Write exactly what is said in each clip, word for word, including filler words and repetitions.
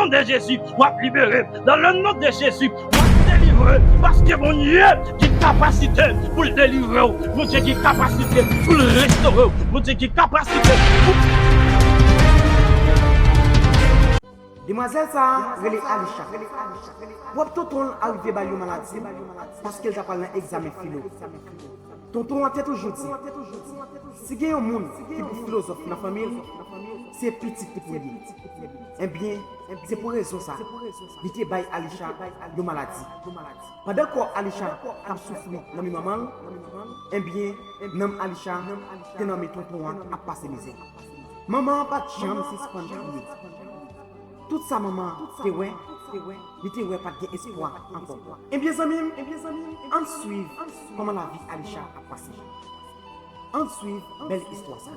de Jezi, w ap libere. Dans le nom de Jésus, w ap delivre. Paske Bondye gen kapasite pou l delivre w. Bondye gen kapasite pou l restore w. Bondye gen kapasite pou Demwazèl sa a rele Alisha. Pwòp tonton l arive ba l yon maladi paske l ta pral nan egzamen filo. Tonton an te toujou di, si gen yon moun ki pi filozòf nan fanmi l, se pitit li pou l ye. Ebyen, se pou rezon sa, li te bay Alisha yon maladi. Pandan kò Alisha t ap soufri nan men manman l, ebyen, nanm Alisha te nan men tonton an ap pase mizè. Manman an pa t janm sispann kriye. Tout sa manman an te wè, li te wè pa t gen espwa ankò. Ebyen, zanmi m, ann swiv kòman lavi Alisha ap pase. Ann swiv bèl istwa sa.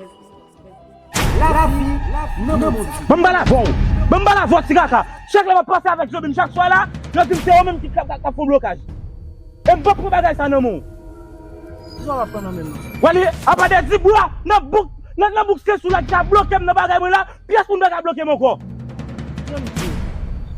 Lavi nan Bondye. Ban m pale avè w. Ban m pale avè w, ti kaka. Chak lè m ap pase avèk Jobim chak swa la, yo di m se yo menm ki ka, ka, ka fè blokaj. E m p ap pran bagay sa nan men w. Kisa w ap pran nan men m nan? W ale apa de di bwa nan bouk, nan, nan bouk se sou la ki ka bloke m nan bagay mwen la, pyès moun pa ka bloke m ankò. Tande m di w.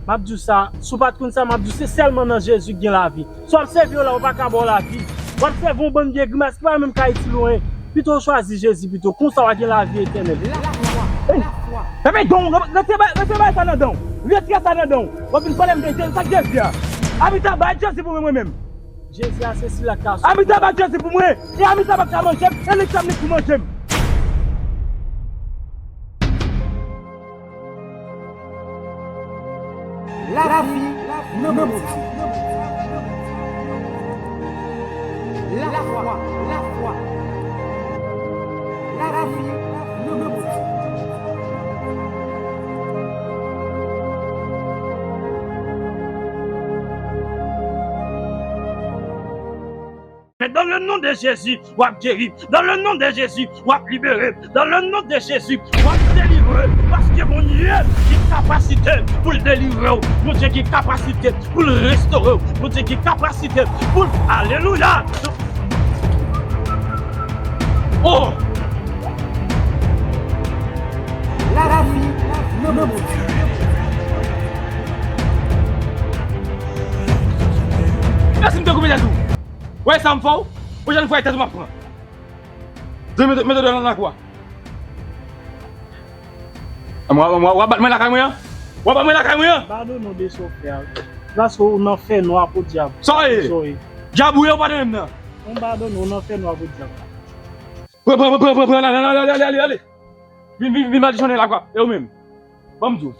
M ap di w sa, si w pa t konn sa, m ap di w se sèlman nan Jezi k gen lavi. Si w ap sèvi yo la, yo pa ka ba w lavi. W ap sèvi yon bann vye grimas ki pa menm ka itil ou anyen. Pito w chwazi Jezi pito, konsa w a gen lavi etènèl. Ey! Fèmen dan w, retire ba-, retire bagay sa nan dan w. Retire sa nan dan w. W ap vin pale m de Jezi, sa k Jezi a? Anmita bay Jezi pou mwen, mwen menm. Jezi a se sila k ka sove. Anmita bay Jezi pou mwen. E anmita pa ka manje m, e li k fè m li pou manje m. Lavi nan Bondye. Lafwa, lafwa. Lavi nan Bondye. Men dans le nom de Jésus, w ap geri. Dans le nom de Jésus, w ap libere. Dans le nom de Jésus, w ap delivre. Paske Bondye gen kapasite pou l delivre w. Bondye gen kapasite pou l restore w. Bondye gen kapasite pou l, alelouya. Oh! Lavi nan Bondye. Mèsi, m te koupe tèt ou. Wè sa m fè w? Pwochèn fwa, e tèt ou m ap pran. Mete, mete dwèt nan lakou a. W ap bat mwen lakay mwen an? W ap bat mwen lakay mwen an? Padone w de sa w fè a. Paske w nan fènwa pou dyab. Sa w ye? Sa w ye? Dyab ou ye, w padone m nan. Mwen padone w nan fènwa pou dyab. Pran, pran, pran, pran, pran, ale, ale, ale, ale, ale. Vin, vin, vin madichonnen lakou a. E ou menm? Ban m di w.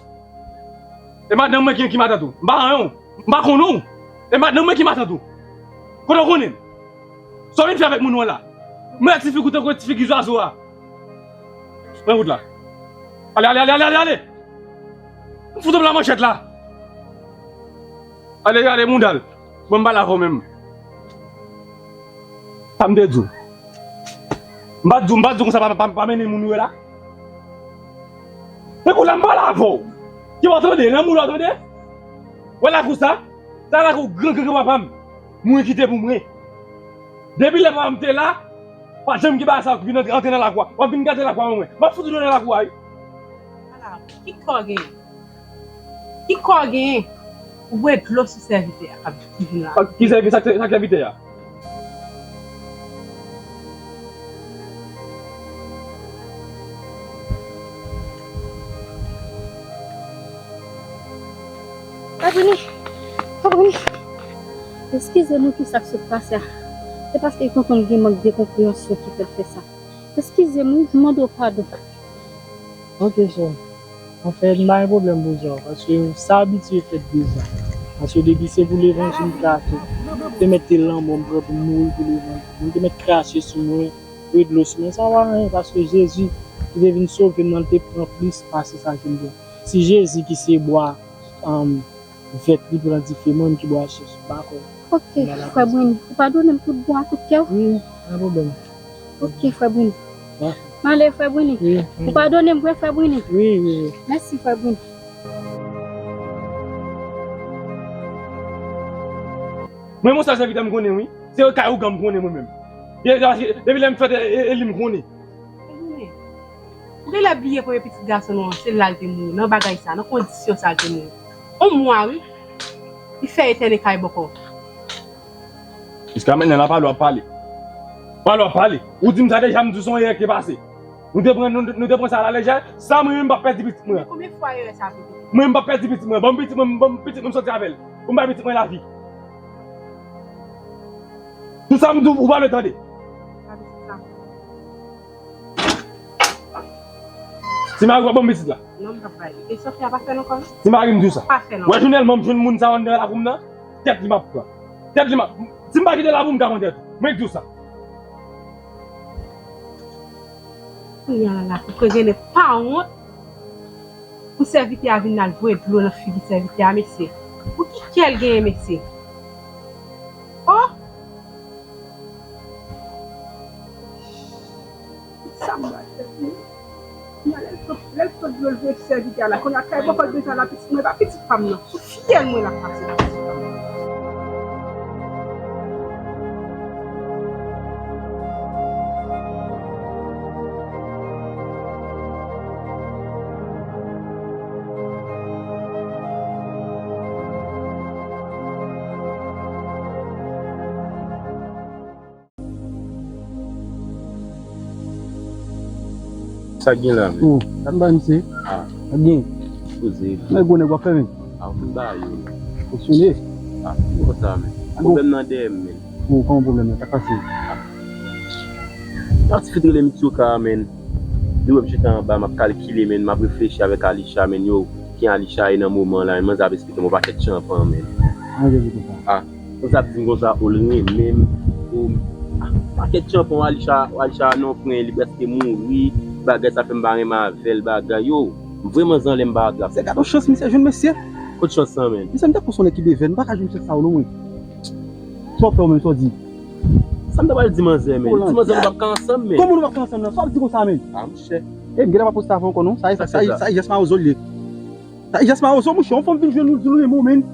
E madanm mwen ki, ki matant ou? M pa anyen w. M pa konnen w. E madanm mwen ki matant ou? Kote w konnen m? Sa w vin fè avèk moun ou an la? Mwen ti figi ou tankou ti figi zwazo a. Pran wout la. Ale, ale, ale, ale, ale, ale! M fout w la manchèt la. Ale, ale, moudal. Bon, m pale avè w menm. Sa m te di w. M pa t di w, m pa t di w konsa pa, pa, pa mennen moun ou ye la. Men kou la m pale avè w. Ki w tande, nan moun ou tande? Wè lakou sa? Sa lakou gran, gran, gran papa m. Mwen kite pou mwen. Depi lè papa m te la, pa janm gen bagay sa k vin antre, antre nan lakou a. W ap vin gate lakou a mwen. M ap fout ou nan lakou a, wi. Ala, ki kò w genyen? Ki kò w genyen? Ou bwè dlo sou sèvitè a k ap, ki vin la. Ki sèvi-, sa k, sa k sèvitè a? Sabrina! Sabrina! Eskize m wi pou sa k sot pase a. Se paske tonton m gen mank de konpreyansyon ki fè l fè sa. Eskize m wi, m mande w padon. Ok, sè. Anfèt, m pa gen pwoblèm pou sa, paske sa abitye fèt deja. Paske depi se pou levanjil m trake, te mèt te lanmò m pran pou m mouri pou levanjil. Moun te mèt krache sou mwen, voye dlo sou mwen, sa pa anyen, paske Jezi ki te vin sove m nan, li te pran plis pase sa ke m pran. Si Jezi ki se bwa, um, vèt li pran dife, mwen menm ki bwa chèch, m pa kwè. Ok, frè Brini, ou padone m tout bon a tout kè w? Wi, pa gen pwoblèm. Ok, frè Brini. Wi. M ale, frè Brini. Wi, wi. Ou padone m vre, frè Brini? Wi, wi, wi. Mèsi, frè Brini. Mwen, yon sèl sèvitè m konnen, wi. Se kay ougan m konnen, mwen menm. E, e, depi lè m fèt, e, e, e li m konnen. Frè Brini, ou genlè bliye premye pitit gason nou an, se la l te mouri, nan bagay sa, nan kondisyon sa l te mouri. On mwa, wi. Li fè etène kay bòkò. Jiska mentnan, la pale w ap pale. Pale w ap pale. Ou di m sa deja, m di w se yon erè ki pase. Nou te pran, nou, nou te pran sa alalejè. Sa mwen menm m p ap pèdi pitit mwen. Men konbyen fwa erè sa fèt? Mwen menm m p ap pèdi pitit mwen. Ban m pitit mwen, ban m pitit mwen m soti avè l. Pou m bay pitit mwen lavi. Tout sa m di w, ou pa vle tande. Ti mari w ap ban m pitit la. Non, m p ap bay li. E Sofia pa fè l ankò, non? Ti mari m di w sa. Pa fè l ankò. Wè, jounèlman m jwenn moun sa anndan lakou m nan, tèt li m ap pran. Tèt li m ap, si m pa kite l la pou m ta pran tèt ou. Mwen k di w sa. Kounye a la, pou Krengene pa wont pou sèvitè a vin al voye dlo nan figi sèvitè a, mesye. Pou ki kè l genyen, mesye? Oh! Sa m pral fè pou li? Kounye a, lè l pran, lè l pran dlo l voye sèvitè a la, kounye a kay bòkò l bezwen al la, pitit mwen, pa pitit pa m nan. Sou fyèl mwen l ap pase la, pitit pa m nan. Sa k gen la, men? Oh, sa m bay misye? Ah. Sa k gen? Poze. Men gwo nèg w ap fè, men? Ah, m ba yo. Fonksyone? Ah, m konsa, men. Pwoblèm nan dèyè m, men. Oh, kòman pwoblèm nan? Sa k pase? Ah. Yon ti fi t rele m Tyoka, men. Li wè m chita anba, m ap kalkile, men. M ap reflechi avèk Alisha, men. Yo, ki Alisha ye nan moman la, men. Manzè ap esplike m yon pakèt tchanpan, men. An revye konsa. Ah. Konsa ap di m konsa, o, l renmen m. O, ah, pakèt tchanpan, Alisha, Alisha nan pwen, li prèske mouri. Bagay sa fè m pa renmen avè l, bagay yo. M vrèman zanlè m pa atrap. Se gade yon chans misye jwenn mesye. Kot chans sa, men? Misye m te konn se yon nèg ki bevè, m pa ka jwenn chans sa yo non, mwen. Sa w fè w menm, sa w di? Sa m ta pral di manzè, men? Li di manzè nou p ap ka ansanm, men. Kòman nou p ap ka ansanm nan? Sa w ap di konsa, men? Ah, monchè. E m gentan pa poste avan ankò, non. Sa, sa, sa, sa, sa, jès mawozo l ye. Sa, jès mawozo, monchè, yon fanm vin jwenn ou, di l renmen w, men.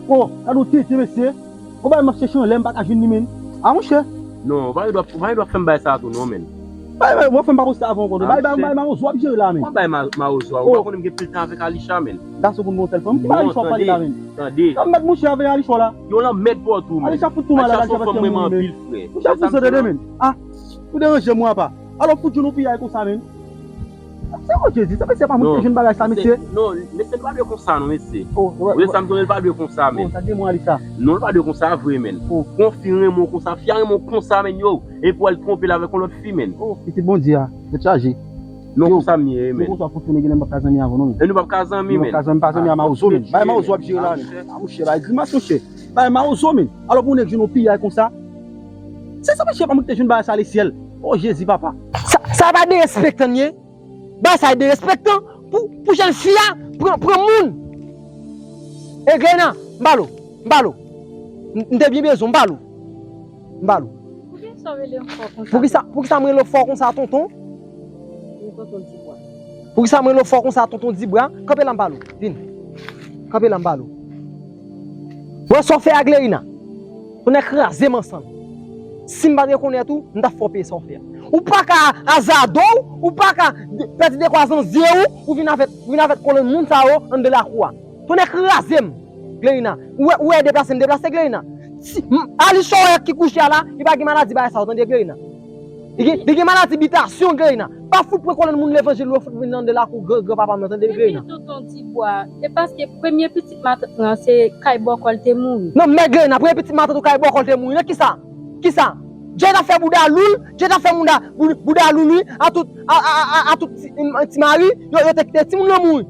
Oh, gade yon tete, mesye. Yon bagay m ap chèche anlè, m pa ka jwenn li, men. Ah, monchè. Non, ou pa gen dwa, ou pa gen dwa fè m bagay sa a tou, non, men. Bay, bay, w ap fè m pa poste avan ankò, non. Ah, bay, bay, monchè. Bay mawozo ap jere la, men. Ou pa bay ma-, mawozo a, ou pa konnen m gen pil tan avèk Alisha, men. Gason konn gon sèl fanm. Ki bagay Alisha w ap pale la, men? Tande. Sa m mèt monchè avèk Alisha la. Yo lanmèd pou ou tou, men. Alisha fout tou malad, Alisha fè mwen anpil frè. Monchè, pou sa tande, men. Ah, ou deranje mwen, apa. Alò, fout jwenn yon piyay konsa, men. Seyò Jezi, sa mesye pa moun ki te jwenn bagay sa, mesye. Non, mesye, li pa dwe konsa, non, mesye. Oh, wè, wè. Sa m konnen, li pa dwe konsa, men. Oh, sa gen mwen, Alisha. Non, li pa dwe konsa vre, men. Oh. Pou yon fi renmen w konsa, fi a renmen w konsa, men, yo. Epi w al twonpe l avèk yon lòt fi, men. Oh, pitit Bondye a, tèt chaje. Non, konsa m ye, men. Yo, konsa fout tounen, genlè m p ap ka zanmi avè w, non, men. E nou p ap ka zanmi, men. Nou p ap ka zanmi, pa zanmi a mawozo, men. Bay mawozo ap jere la, men. Ah, monchè, bay grimas, monchè. Bay mawozo, men. Alò, pou yon nèg jwenn yon piyay konsa. Se sa, mesye, pa moun ki te jwenn bagay sa, lesyèl. Oh, Jezi, papa. Sa, sa pa derespektan, ye? Bagay sa derespektan pou, pou jèn fi a pran, pran moun. E Gleyna, m ba l ou, m ba l ou. M, m te byen bezwen w, m ba l ou. M ba l ou. Poukisa w rele m fò konsa? Poukisa, poukisa m rele w fò konsa, tonton? Wi, tonton Dibwa. Poukisa m rele w fò konsa, tonton Dibwa? Kanpe la, m ba l ou. Vin. Kanpe la, m ba l ou. Wè sa w fè a Gleyna. Tonnè kraze m ansanm. Si m pa t rekonèt ou, m t ap fè w peye sa w fè a. Ou pa ka azade w, ou pa ka de-, pèdi dekwa zan zye w, ou vin avèk, ou vin avèk kolonn moun sa yo anndan lakou a. Tonnè kraze m, Gleyna. Ou wè, ou wè deplase m deplase, Gleyna. Si, m, Alisha w wè ki kouche a la, li pa gen maladi bagay sa yo, tande, Gleyna. Li gen, li gen maladi bitasyon, Gleyna. Pa fout pran kolonn moun levanjil yo fout vin anndan lakou gran, gran papa m nan, tande, Gleyna. Ebyen, tonton Dibwa, se paske premye pitit matant mwen an, se kay bòkò l te mouri. Non, men Gleyna, premye pitit matant ou kay bòkò l te mouri. Nan kisa? Kisa? Djè t ap fè bouda loul, Djè t ap fè bouda, bou-, bouda loul, wi, a tout, a, a, a, a, a tout ti, ti mari, yo, yo te kite timoun nan mouri.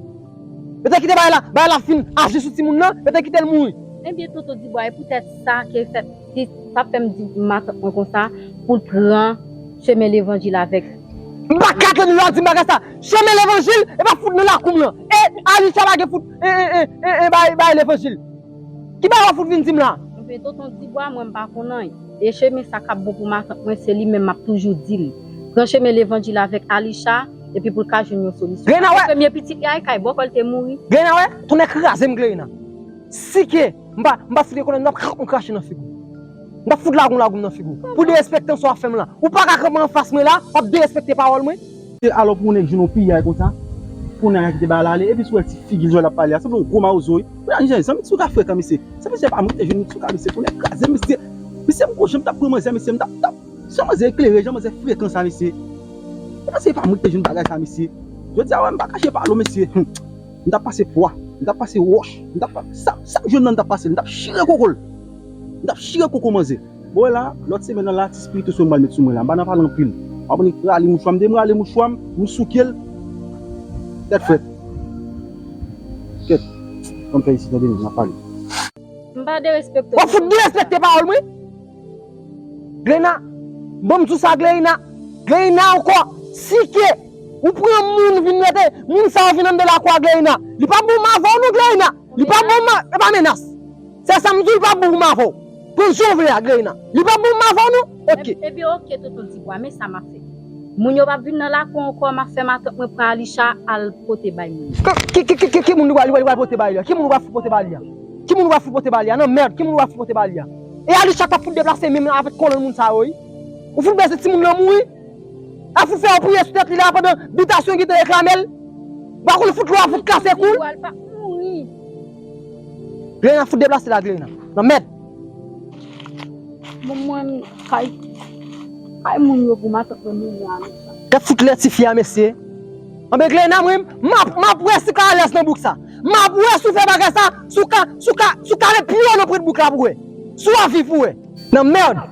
Yo te kite bagay la, bagay la fin aji sou timoun nan, yo te kite l mouri. Ebyen, tonton Dibwa, e poutèt sa ke fè, ki, sa fè m di matant mwen konsa, pou l pran chemen levanjil avèk. M pa ka tande lè w ap di m bagay sa. Chemen levanjil, e pa fout nan lakou m lan. E Alisha pa gen fout, e, e, e, e, e, bay, bay levanjil. Ki bagay w ap fout vin di m la? Ebyen, tonton Dibwa, mwen m pa konn anyen. E chemen sa k ap bon pou matant mwen, se li menm m ap toujou di l. Pran chemen levanjil avèk Alisha, epi pou l ka jwenn yon solisyon. Gleyna, wè. Premye pitit li a, e kay bòkò l te mouri. Gleyna, wè, tonnè kraze m, Gleyna. Si ke m pa, m pa fout rekonèt, m t ap krache nan figi w. M t ap fout lage yon lagoum nan figi w. Pou derespektan sa w ap fè m lan. Ou pa ka kanpe anfas mwen la, w ap derespekte pawòl mwen. Se alò pou yon nèg jwenn yon piyay konsa. Kounye a ki te bay la ale, epi sou wè ti figi l jwenn ap pale a, sanble yon gwo mawozo wi. Kounye a, zanmi ti souka frekan mesye. Sanble se pa mwen ki te jwenn ti souka mesye, kounye a kraze mesye. Mesye m gon jan m t ap pran manzè mesye, m t ap, t ap, jan manzè eklere, jan manzè frekan sa mesye. Ou panse se pa mwen ki te jwenn bagay sa mesye. Jodi a wè m pa kache pale w mesye. Hum. M t ap pase pwa, m t ap pase wòch, m t ap pa, sa, sa m jwenn nan m t ap pase l, m t ap chire koko l. M t ap chire koko manzè. Bon, e la, lòt semèn nan la, ti spiritus yo m pral met sou mwen la. M pa nan pale anpil. W ap annik rale mouchwa m, de m rale mouchwa m, m souke l. Tèt frèt. Kèt. Ann fè isit, tande m, n ap pale. M pa derespekte w. W ap fout derespekte pawòl mwen? Gleyna, bon m di w sa, Gleyna. Gleyna ankò, si ke ou pran moun vin mete, moun sa yo vin anndan lakou a, Gleyna. Li p ap bon m avè w non, Gleyna. Li p ap bon m, e pa menas. Se sa m di w, li p ap bon pou m avè w. Pran jan w vle a, Greyna. Li p ap bon pou m avè w non. Ok. Epi ok, tonton Tibwa, men sa m ap fè. Moun yo p ap vin nan lakou ankò, m ap fè matant mwen pran Alisha al pote bay moun. Ki, ki, ki, ki, ki, ki moun li pral, li pral, li pral pote bay li a? Ki moun ou pral fout pote bay li a? Ki moun ou pral fout pote bay li a? Nan mèd, ki moun ou pral fout pote bay li a? E Alisha k ap fout deplase menm avèk kolonn moun sa yo, wi. Ou fout bezwen timoun nan mouri? Ap fout fè yo priye sou tèt li la pandan bitasyon ki te reklame l. Ou pa konn fout lwa fout kase kou l. Gleyna fout deplase la, Gleyna. Nan mèd. Bon, mwen, kay, kay moun yo pou matant mwen mouri a, mesye. Gad fout lè tifi a, mesye. Anben, Gleyna, mwen, m ap, m ap wè si w ka alèz nan bouk sa. M ap wè si w fè bagay sa, si w ka, si w ka, si w ka ret pi wo nan pwent bouk la pou wè. Si w ap viv pou wè. Nan mèd.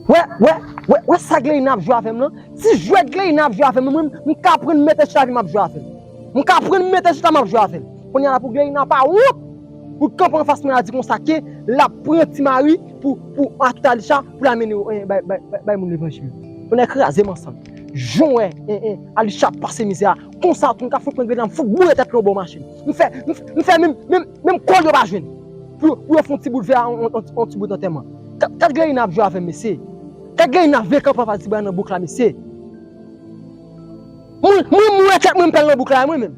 Wè, wè, wè, wè sa Gleyna ap jwe avè m lan. Ti jwèt Gleyna ap jwe avè m, mwen, m ka pran mete chita epi m ap jwe avè l. M ka pran mete chita m ap jwe avè l. Kounye a la pou Gleyna pa wont pou l kanpe anfas mwen la di konsa ke l ap pran Ti Mari pou, pou ak tout Alisha pou l amenn yo, eh, bay, bay, bay, bay moun levanjil. Tonnè kraze m ansanm. Jan w wè, eh, eh, Alisha ap pase mizè a. Konsa tou m ka fout pran Gleyna m fout boure tèt li yon bò machin. M fè, m fè, m fè menm, menm, menm kò l yo pa jwenn. Pou, pou yo fè yon ti bout vè a, yon, yon, yon ti bout antèman. Gad, gad Gleyna ap jwe avè m, mesye. Gad Gleyna vle kanpe anfas Tibwa nan bouk la, mesye. Mwen, mwen, mwen, kèt mwen, m pèl nan bouk la, mwen menm.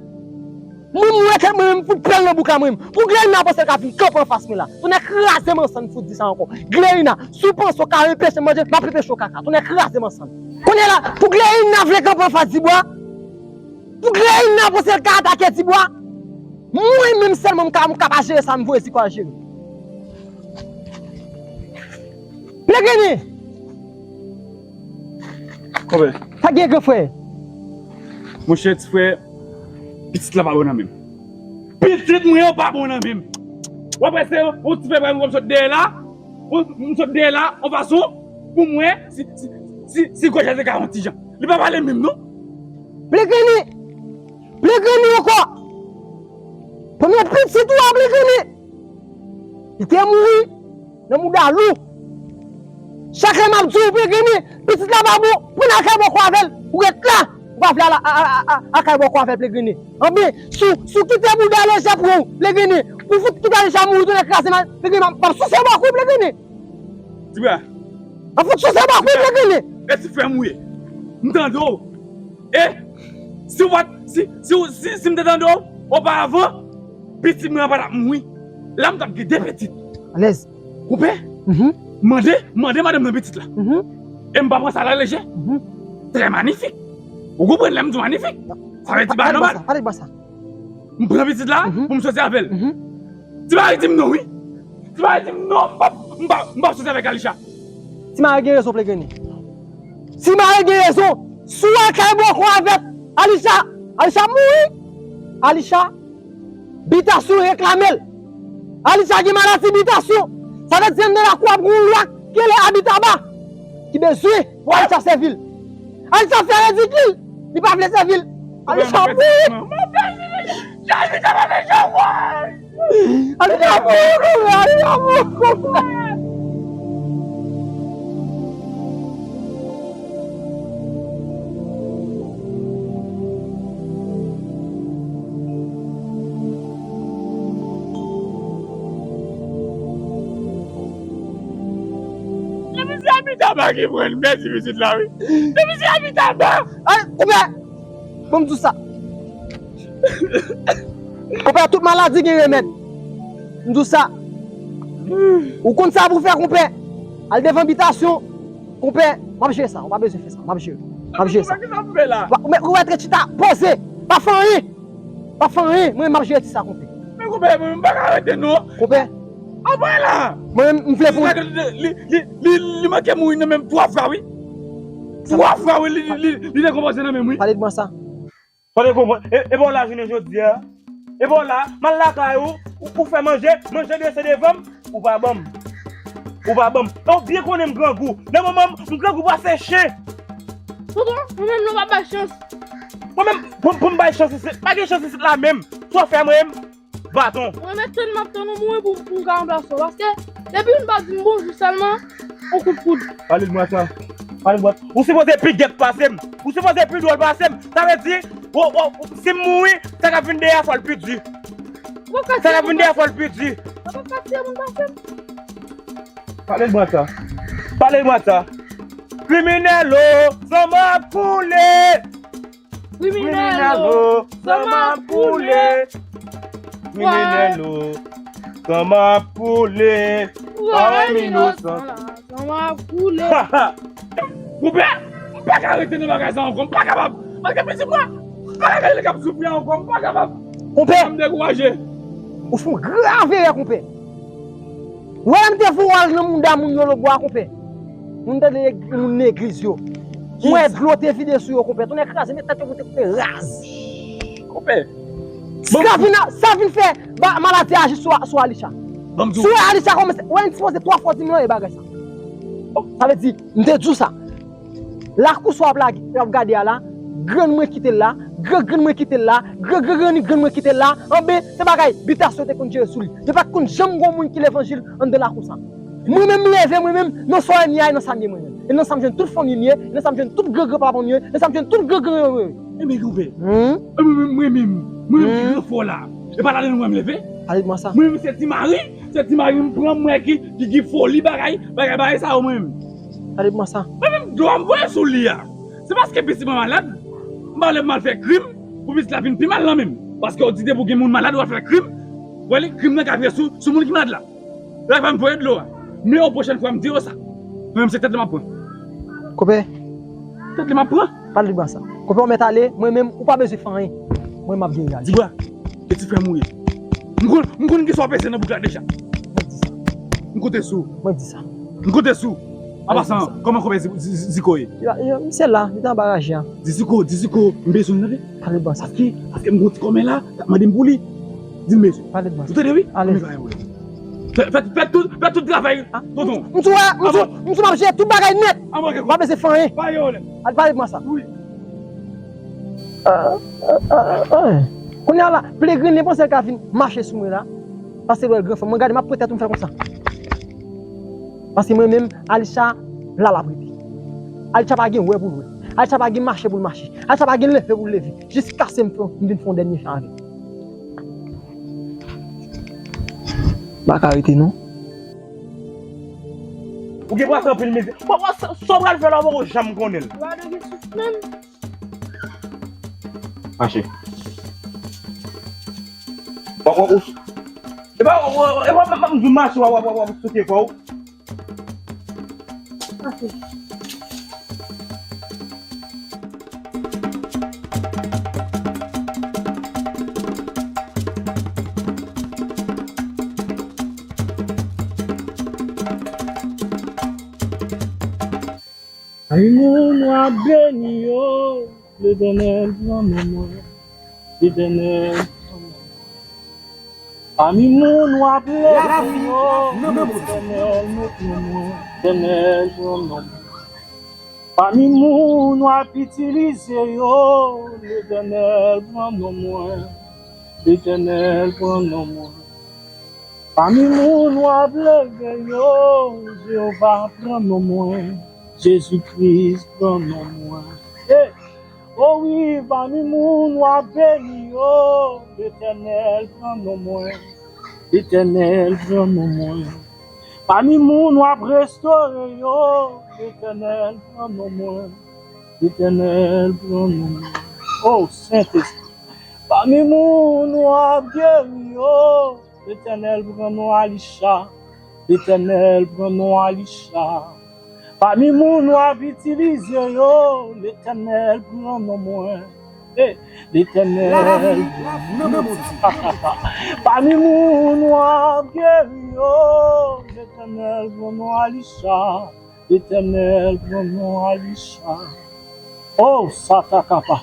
Mwen, mwen, kèt mwen, m fout pèl nan bouk la, mwen menm. Pou Gleyna panse l ka vin kanpe anfas mwen la. Tonnè kraze m ansanm, m fout di sa ankò. Gleyna, si w panse w ka anpeche m manje, m ap anpeche w kaka. Tonnè kraze m ansanm. Kounye a la, pou Gleyna vle kanpe anfas Tibwa, pou Gleyna panse l ka atake Tibwa, mwen menm sèlman m ka, m ka pa jere sa, m voye Tibwa jere. Plegrini! Konpè. Sa gen, gran frè? Monchè, ti frè, pitit la pa bon nan men m. Pitit mwen yo pa bon nan men m. W ap wè se yon ti frè pa m w ap sot dèyè la. Ou, m sot dèyè la, yon fason, pou m wè si, si, si, si gòj la te ka yon ti jan. Li pa pale menm non. Plegrini! Plegrini ankò! Premye pitit ou a, Plegrini! Li te mouri nan mouda Lou. Chak lè m ap di w, Plegrini, pitit la pa bon, pran l al kay bòkò avè l. Ou ret la, ou pa vle al, al, al, al, al kay bòkò avè l, Plegrini. Anben, si w, si w kite mouda lejè pou ou, Plegrini, pou fout kite Alisha mouri, tonnè kraze m, Plegrini, m ap, m ap souse bòkò w, Plegrini. Tibwa. M ap fout souse bòkò w, Plegrini. E ti frè m ou ye. M tande w. E si w pa t, si, si, si, si m te tande w oparavan, pitit mwen an pa t ap mouri. La m t ap gen de pitit. Alèz. Konpè? Mhm. Mande, mande madanm nan pitit la. Mhm. E m pa pran sa la lejè. Mhm. Trè manifik. Ou konprann lè m di w manifik? Sa vle di pa nòmal. Pale bò sa. M pran pitit la, mhm, pou m soti avè l. Mhm. Ti Mari di m non, wi. Ti Mari di m non, m p ap, m p ap, m p ap soti avèk Alisha. Ti Mari gen rezon, Plegrini. Ti Mari gen rezon. Si w al kay bòkò avèk Alisha, Alisha mouri. Alisha, bitasyon reklame l. Alisha gen maladi bitasyon. Sa vle di anndan lakou a ap gen yon lwa ki rele Abitaba ki bezwen pou Alisha sèvi l. Alisha fè ridikil. Li pa vle sèvi l. Alisha mouri. Alisha mouri, konpè. Alisha mouri, konpè. Se misye Abitaba ki pran l, mèsi pitit la, wi. Se misye Abitaba. Ay, konpè. Bon, m di w sa. Konpè, tout maladi gen remèd. M di w sa. Ou konn sa pou w fè, konpè. Al devan bitasyon. Konpè, m ap jere sa. Ou pa bezwen fè sa. M ap jere. M ap jere sa. Konpè, kisa m fè la? Ou mèt, ou mèt ret chita, poze. Pa fè anyen. Pa fè anyen, mwen m ap jere ti sa, konpè. Men konpè, mwen m pa ka rete non. Konpè. Anvoye la. Mwen menm, m vle pou. Li, li, li, li manke mouri nan menm twa fwa, wi. Twa fwa, wi, li, li, li, li dekonpoze nan menm, wi. Pale de mwen sa. Pale konprann. E, e bon la jounen jodi a. E bon la, m al lakay ou, ou, ou fè manje, manje drese devan m, ou pa ban m. Ou pa ban m. E ou byen konnen m grangou. Nan moman m, m grangou pase chen. Tonton, mwen menm non pa bay chans. Mwen menm, pou, pou m bay chans isit, pa gen chans isit la menm. Sa w fè mwen menm, baton. Mwen mèt tann m ap tann ou mouri pou, pou m ka ranplase w. Paske, depi yon pa di m bonjou sèlman, on kout poud. Pale de mwen sa. Pale de mwen. Ou sipoze pi gèt pase m. Ou sipoze pi dwòl pase m. Sa vle di, o, o, si m mouri, sa k ap vin dèyè a fò l pi di. Sa k ap vin dèyè a fò l pi di. Ou pa ka tiye moun pase m. Pale de mwen sa. Pale de mwen sa. Kriminèl o, san m ap koule. Kriminèl o, san m ap koule. Kriminèl o, san m ap koule. Pawòl inosan. San m ap koule. Konpè, m pa ka rete nan bagay sa ankò, m pa kapab. Paske pitit mwen, m pa ka gade l k ap soufri ankò, m pa kapab. Konpè. M dekouraje. Ou fè yon grav erè, konpè. Ou wè lè m te voye w al nan mouda moun yo Lobwa, konpè. Moun tande moun legliz yo. M wè dlo te vide sou yo, konpè. Tonnè kraze, men tèt yo pou te koupe raz. Konpè. Sa vin, sa vin fè ba, maladi aji sou, sou Alicha. Si w wè Alicha kòmanse, wè, m sipoze twa fwa di m nan e bagay sa. Sa vle di, m te di w sa. Lakou sa w ap lage, w ap gade a la, grann mwen kite l la, gran grann mwen kite l la, gran gran grann grann mwen kite l la, anben, se bagay bitasyon te konn jere sou li. Yo pa t konn janm gon moun ki levanjil anndan lakou sa. Mwen menm, m leve, mwen menm, nan sa w wè m ye a, e nan sa m ye mwen menm. E nan sa m jwenn tout fanmi m ye, e nan sa m jwenn tout gran gran papa m ye, e nan sa m jwenn tout gran gran gran mwen ye. Enben, konpè. Mwen menm, mwen menm, mwen menm ki gran fò la. E pa ladan nou wè m leve. Pale de mwen sa. Mwen menm se ti mari, se ti mari m pran mwen ki, ki, ki foli bagay, bagay, bagay sa yo mwen menm. Pale de mwen sa. Mwen menm dlo a m voye sou li a. Se paske pitit mwen malad, m pa vle m al fè krim, pou pitit la vin pi mal nan men m. Paske w di depi w gen moun malad, w al fè krim, w wè li, krim nan ka vire sou, sou moun ki malad la. Lè pa m voye dlo a. Men yon pwochèn fwa m di yo sa. Mwen menm se tèt li m ap pran. Konpè. Tèt li m ap pran. Pale de mwen sa. Konpè, ou mèt ale, mwen menm, ou pa bezwen fè anyen. Mwen m ap genyen ale. Di bwa, e ti frè m ou ye. M konn, m konn ki sa w peze nan bouk la deja. Mwen di sa. M konte sou. Mwen di sa. M konte sou. An pasan, kòman konpè Zi-, Zi-, Zi-, Ziko ye? Yo, yo, misye la, li te anba raje a. Di Ziko, di Ziko, m bezwen l tande. Pale de mwen sa. Paske, paske m gon ti kòmè la, k ap mande m pou li. Di l mezon. Pale de mwen sa. Ou tande wi? Alèz. Fè, fè, fè tout, fè tout travay, tonton. M sou, m sou, m sou m ap jere tout bagay nèt. Anmwey, pa bezwen fè anyen. Al pale de mwen sa. Wi. Kounye a la, Pelegrine panse l ka vin mache sou mwen la. Paske l wè l gran fanm. Mwen gade, m ap pran tèt ou, m fè konsa. Paske mwen menm, Alicha, la l ap rete. Alicha pa gen wè pou l wè. Alicha pa gen mache pou l mache. Alicha pa gen leve pou l leve. Jiskaske m fè, m vin fè yon dènye jan avè l. M pa ka rete non. Ou gen pase anpil mizè. Bon, bon, sa, sa w pral fè la, ou poko janm konnen l. Ou pa dwe gen souf menm. Mache. W ap, w ap, e pa, e pa, m, m, m di w mache, w ap, w ap, w ap, w ap sote kò w. Mache. Pami moun w ap beni yo, Letènèl pran non mwen. Letènèl pran non mwen. Pami moun w ap leve yo, Letènèl met non mwen. Letènèl pran non mwen. Pami moun w ap itilize yo, Letènèl pran non mwen. Letènèl pran non mwen. Pami moun w ap leve yo, Jewova pran non mwen, Jezi Kris pran non mwen. Hey! O wi, pami moun w ap beni yo, Letènèl pran non mwen, Letènèl pran non mwen. Pami moun w ap restore yo, Letènèl pran non mwen, Letènèl pran non mwen. O Sentespri, pami moun w ap geri yo, Letènèl pran non Alicha, Letènèl pran non Alicha. Pami moun w ap itilize yo, Letènèl pran non mwen, Letènèl, pami moun w ap geri yo, Letènèl, bon nou Alicha. Letènèl, bon nou Alicha. Oh, Satakapa.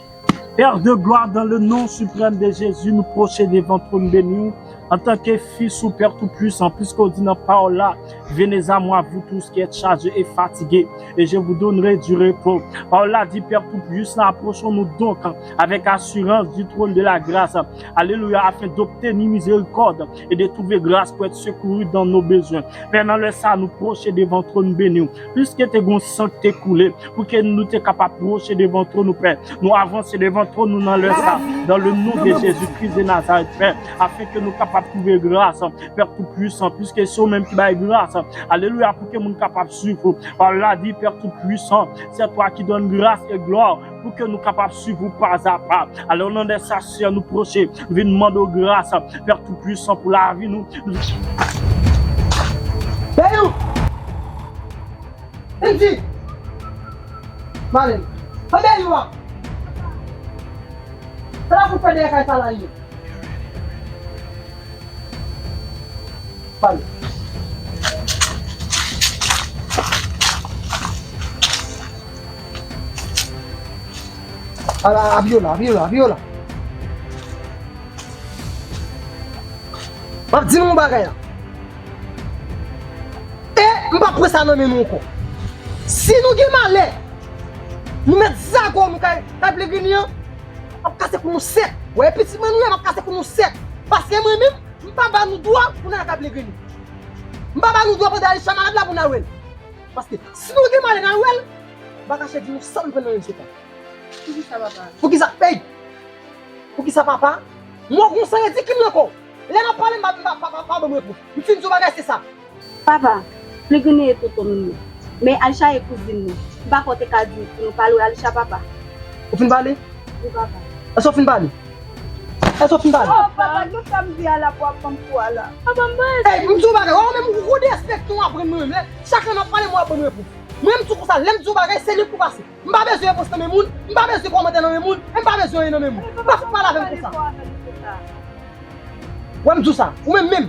Père de gloire, dans le nom suprême de Jésus, nou pwoche devan twòn beni w. Antanke fis ou, Père Tout-Puissant, puisque w di nan pawòl la, venez à moi, vous tous qui êtes chargés et fatigués, et je vous donnerai du repos. Pawòl la di, Père Tout-Puissant, approchons-nous donc avec assurance du trône de la grâce. Alelouya, afin d'obtenir miséricorde et de trouver grâce pour être secouru dans nos besoins. Pè, nan lè sa, nou pwoche devan twòn beni w. Piske te gon san ki te koule, pou ke nou te kapab pwoche devan twòn ou, Pè. Nou avanse devan twòn ou nan lè sa, dans le nom de Jésus-Christ de Nazareth, Pè, afin ke nou kapab twouve gras, Pè Tout-Puissant, piske se ou menm ki bay gras. Alelouya, pou ke moun kapab swiv ou. Pawòl la di, Pè Tout-Puissant, c'est toi qui donnes grâce et gloire, pou ke nou kapab swiv ou pa a pa. Alò, nan lè sa, Seyè, nou pwoche, nou vin mande w gras, Pè Tout-Puissant, pou lavi nou. Deyou! Vin di! Malen. Fè deyou a! Sa la pou fè dèyè kay sa la ye? Pale. Ala, Abiola, Abiola, Abiola. M ap di nou yon bagay la. E m p ap pran sa nan men nou ankò. Si nou gen malè, nou mèt zago nou kay, kay Plegrini an, m ap kase kou nou sèk. Wè, pitit mwen nou ye, m ap kase kou nou sèk. Paske mwen menm, m pa ba nou dwa pou n al kay Plegrini. M pa ba nou dwa pandan Alicha malad la pou n al wè l. Paske si nou gen malè n al wè l, m pa kache di nou sa nou pran nan men misye pa. Poukisa, papa? Poukisa, ey! Poukisa, papa? Mwen konsa ridikil nan kò w. Lè m ap pale, m pa, m pa, pa, pa, pa ban m repons. M fin di w bagay, se sa. Papa, Plegrini e tonton m li ye. Men Alicha e kouzin mwen. M pa kwè w te ka di pou nou pa lwe Alicha, papa. Ou fin pale? Wi, papa. Èske w fin pale? Èske w fin pale? Oh, papa, tout sa m di a la pou ap ban m kou a la. Papa, m pa... Ey, m di w bagay, ou menm ou derespekte w ap pran mwen menm. Lè chak lè m ap pale, mwen ap ban m repons. Mwen, m di w konsa, lè m di w bagay, se li pou pase. M pa bezwen repons nan men moun, m pa bezwen kòmantè nan men moun, m pa bezwen anyen nan men moun. M pa fout pale avè m konsa. Wè m di w sa, ou menm menm,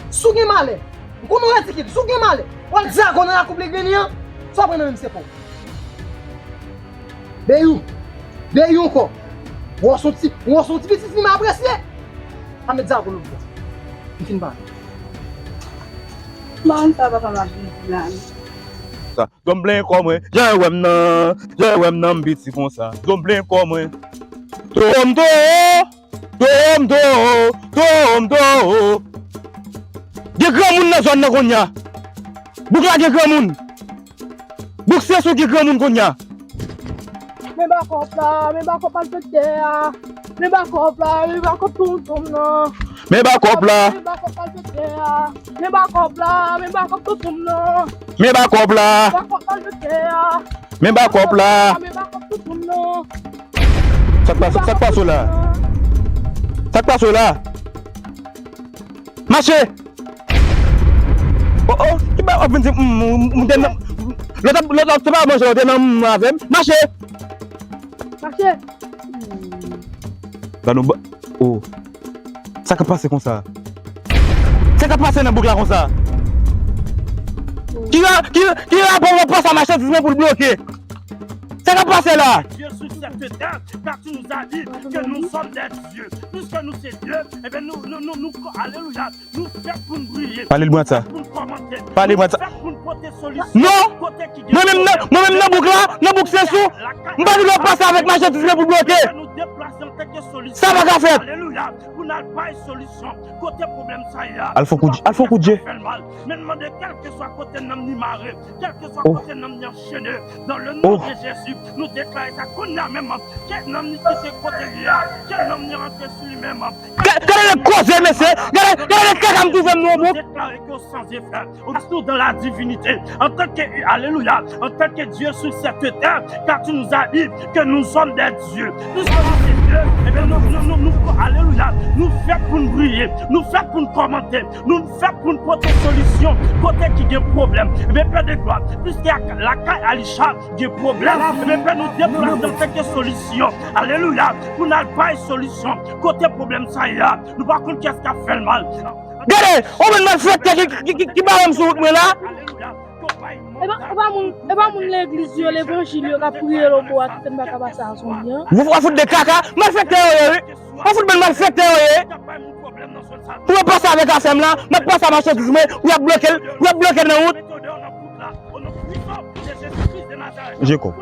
si w gen malè, m konnen w ridikil, si w gen malè, w al zago nan lakou Plegrini an, sa w pran nan men m se pa w. Deyou, deyou ankò. Wè w se yon ti, wè w se yon ti pitit fi m apresye. Pa met zago lòt bò. M fin pale. M pa konn sa papa m ap vin di la, non. Sa. Zòm plen kò mwen, jan w wè m nan, jan w wè m nan m piti konsa. Zòm plen kò mwen. Towo m towo, towo m towo, towo m towo. Gen granmoun nan zòn nan kounye a. Bouk la gen granmoun. Bouk se sou gen granmoun kounye a. Men ba kòb la, men ba kòb malfektè a. Men ba kòb la, men ba kòb tonton m nan. Men ba kòb la. Men ba kòb malfektè a. Men ba kòb la, men ba kòb tonton m nan. Men ba kòb la. Men ba kòb malfektè a. Men ba kòb la. Men ba kòb tonton m nan. Sa k pase, sa k pase w la? Sa k pase w la? Mache! Oh, oh, ki ba w ap vin di, mm, mm, mm, te nan, lòt ap, lòt ap, se pa manje, lòt te nan, mm, avè m. Mache! Mache! Ba nou ba, oh. Sa k ap pase konsa? Sa k ap pase nan bouk la konsa? Ki ra-, ki, ki rapò w ap pase a machandiz mwen pou l bloke? Sa k ap pase la? Dieu sur cette terre, car tu nous as dit que nous sommes des dieux. Puisque nous c'est Dieu, eh bien nous, nous, nous, nous, alléluia, nou fèt pou n briye. Pale l mwen sa. Fèt pou n kòmante. Pale mwen sa. Fèt pou n pote solisyon. Non. Kote ki gen... Mwen menm nan, mwen menm nan bouk la, nan bouk se sou. M pa gen dwa pase avèk machandiz mwen pou bloke. Nou deplase antanke solisyon. Sa pa ka fèt. Alelouya. Pou n al bay solisyon. Kote pwoblèm sa ye a. Al fè w kout je, al fè w kout je. Fè l mal. Men mande kèlkeswa kote nanm ni mare. Kèlkeswa kote nanm ni anchene, dans le nom de Jésus, nou deklare sa kounye a menm, ke nanm ni kite kote li a, ke nanm ni rantre sou li menm. Gade, gade lè koze, mesye! Gade, gade lè kaka M twouve m nan yon bouk. Deklare ke w sans effet. Ou dans la divinité. En tant que, alléluia, en tant que Dieu sur cette terre, car tu nous as dit que nous sommes des dieux. Puisque nous sommes des dieux, eh bien, nous, nous, nous, nous, alléluia, nous faits pour nous briller, nous faits pour nous commenter, nous faits pour nous porter solution, kote ki gen pwoblèm. Eh bien, Père de gloire, puisque la kay Alisha gen pwoblèm, eh bien, Père, nou deplase an tanke solisyon. Alléluia, pour nous bay solution. Kote pwoblèm sa ye a, nou pa konn kiyès k ap fè l mal. Gade, yon bann malfektè ki, ki, ki, ki bare m sou wout mwen la. E pa, e pa moun, e pa moun legliz yo, levanjil yo k ap priye lobo a ki fè m pa ka pase a Zònyan. Ou, ou fout de kaka, malfektè yo ye, wi. Ou fout bann malfektè yo ye. Pou yo pase avèk afè m la, m ap pase a machandiz mwen, ou y ap bloke l, ou y ap bloke l nan wout. Jekòb.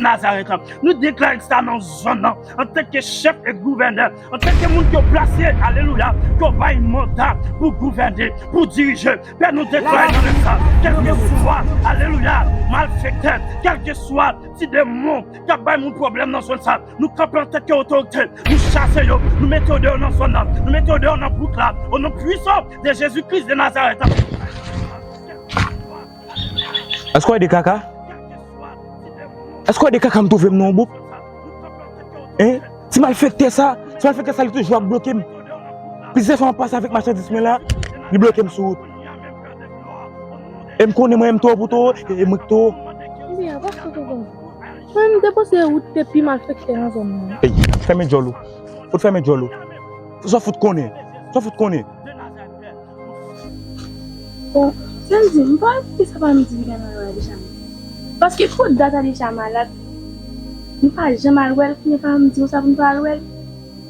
Nazarèt la. Nou deklare sa nan zòn nan, antanke chèf e gouvènè, antanke moun ke w plase, alelouya, ke w bay manda pou gouvène, pou dirije. Pè, nou deklare nan lè sa, kèlkeswa, alelouya, malfektè, kèlkeswa ti demon k ap bay moun pwoblèm nan zòn sa, nou kanpe antanke otorite, nou chase yo, nou mete yo deyò nan zòn nan, nou mete yo deyò nan bouk la, o non pwisan de Jezi Kris de Nazarèt. Èske w wè de kaka? Èske w wè de kaka m twouve m nan yon bouk? Hein? Ti malfektè sa, ti malfektè sa, li toujou ap bloke m. Plizyè fwa m ap pase avèk machandiz mwen la, li bloke m sou wout. E m konnen mwen menm towo pou towo, e, e mwen k towo. Ebyen, pastè Togon, mwen menm m te panse ou te pi malfektè nan zòn nan. Ey, fèmen djòl ou. Fout fèmen djòl ou. Sa w fout konnen? Sa w fout konnen? Bon, sèl di m, m pa wè poukisa pa m di li ka nan Alisha menm. Paske fò dat Alisha malad, m pa janm al wè l, kounye a pa m di konsa pou m pa al wè l.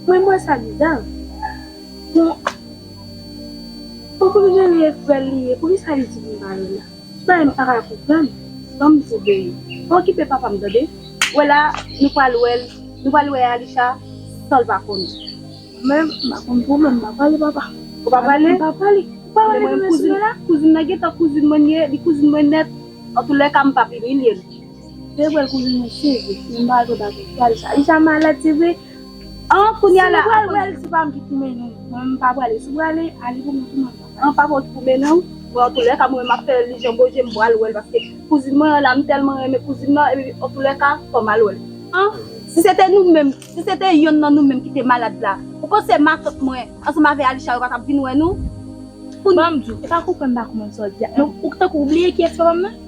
Mwen, m wè sa biza. Bon, bon, pou li genlè frè l li ye, poukisa li di pou m pa al wè l la? Bagay m pa ka konprann. Ban m di w verite. Pa okipe papa m, tande. Wè la, nou pral wè l, nou pral wè Alisha san l pa konnen. Mwen menm, m pa konn pwoblèm, m pa pale papa. Ou pa pale? M pa pale. Ou pa pale de mesye la? Kouzin nan gentan kouzin mwen ye, li kouzin mwen nèt. Antoulèka, m p ap imilye l. Se vre, kouzin mwen, se vre. Men m pa al pran bagay pou Alisha. Alisha malad, se vre. An, kounye a la, si nou pral wè l, se pa m ki pou mennen w. Mwen, m pa prale. Si w prale, ale pou mwen, pou mwen, papa. An, pa pou w ki pou mennen w. Bon, antoulèka, mwen, m ap fè li jan Bondye, m pral wè l, paske kouzin mwen an la, m tèlman renmen kouzin nan, epi antoulèka, fò m al wè l. An, si se te nou menm, si se te yonn nan nou menm ki te malad la, ou panse matant mwen, ansanm avè Alisha, yo pa t ap vin wè nou? Ban m di w, e pa konprann m pa konprann sa w di a. Men ou tankou ou bliye kiyès papa m nan?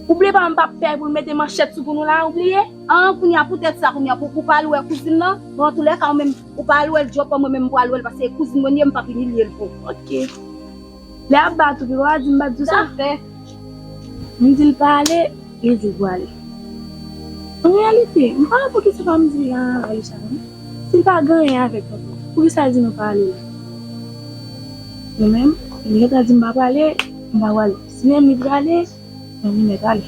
Ou bliye papa m pa pè pou l mete manchèt sou kou nou la, ou bliye? An, kounye a, poutèt sa, kounye a, pou, pou pa al wè kouzin nan, bon, antoulèka, ou menm, ou pa al wè l, djòb mwen menm, m pral wè l, paske kouzin mwen ye, m p ap imilye l pou. Ok. Lè y ap bat ou, papa di m pa t di w sa? Sa fè. M di l pa ale, li di l pou ale. An reyalite, m pa wè poukisa pa m di l a Alisha non. Si l pa gen anyen avèk nou, poukisa l di nou pa ale la? Mwen menm, li gentan di m pa prale, m pa prale. Si menm li prale, mwen, m mèt ale.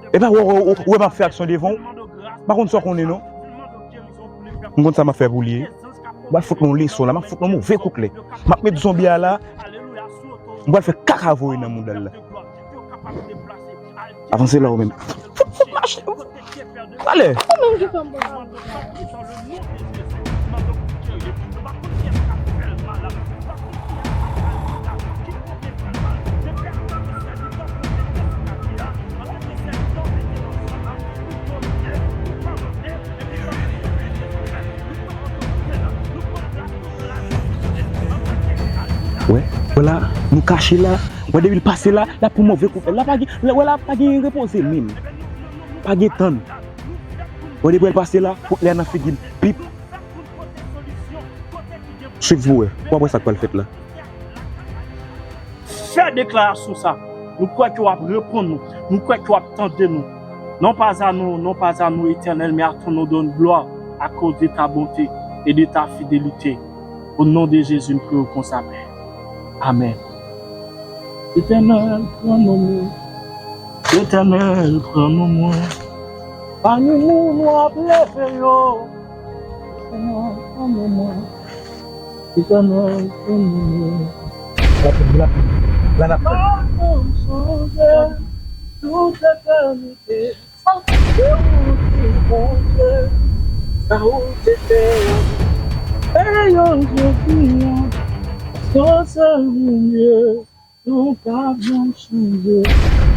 Epa, ou, ou, ou, ou wè m ap fè aksyon devan w? M pa konn sa w konnen non. M konn sa m ap fè pou li ye. M pral fout nou yon leson la, m ap fout nou yon move kout lè. M ap met zonbi a la, m pral fè kaka voye nan mouda l la. Avanse la ou menm. Fout, fout mache. Prale. Ou menm ki fè m pran. Wè, wè la, nou kache la. Wè, depi l pase la, l ap pran move kout. La pa gen, wè la, pa gen repoze menm. Pa gen tann. Wè, depi l pase la, kout lè nan figi l. Pip. Swiv pou wè. W ap wè sa k pral fèt la. Fè deklarasyon sa. Nou kwè ke w ap reponn nou. Nou kwè ke w ap tande nou. Non pas à nous, non pas à nous, Éternel, mais à ton nom donne gloire à cause de ta bonté et de ta fidélité. Au nom de Jésus, m priye w konsa, Pè. Amèn. Letènèl, pran non mwen. Letènèl, pran non mwen. Pami moun w ap leve yo. Letènèl, pran Mwen, mwen, ki konnen, konnen. La, la, la, la, la. Mwen sonje tout etènite. Sa ou te fè, sa ou te fè. E yo jodi a, paske w se Bondye, nou pa janm chanje.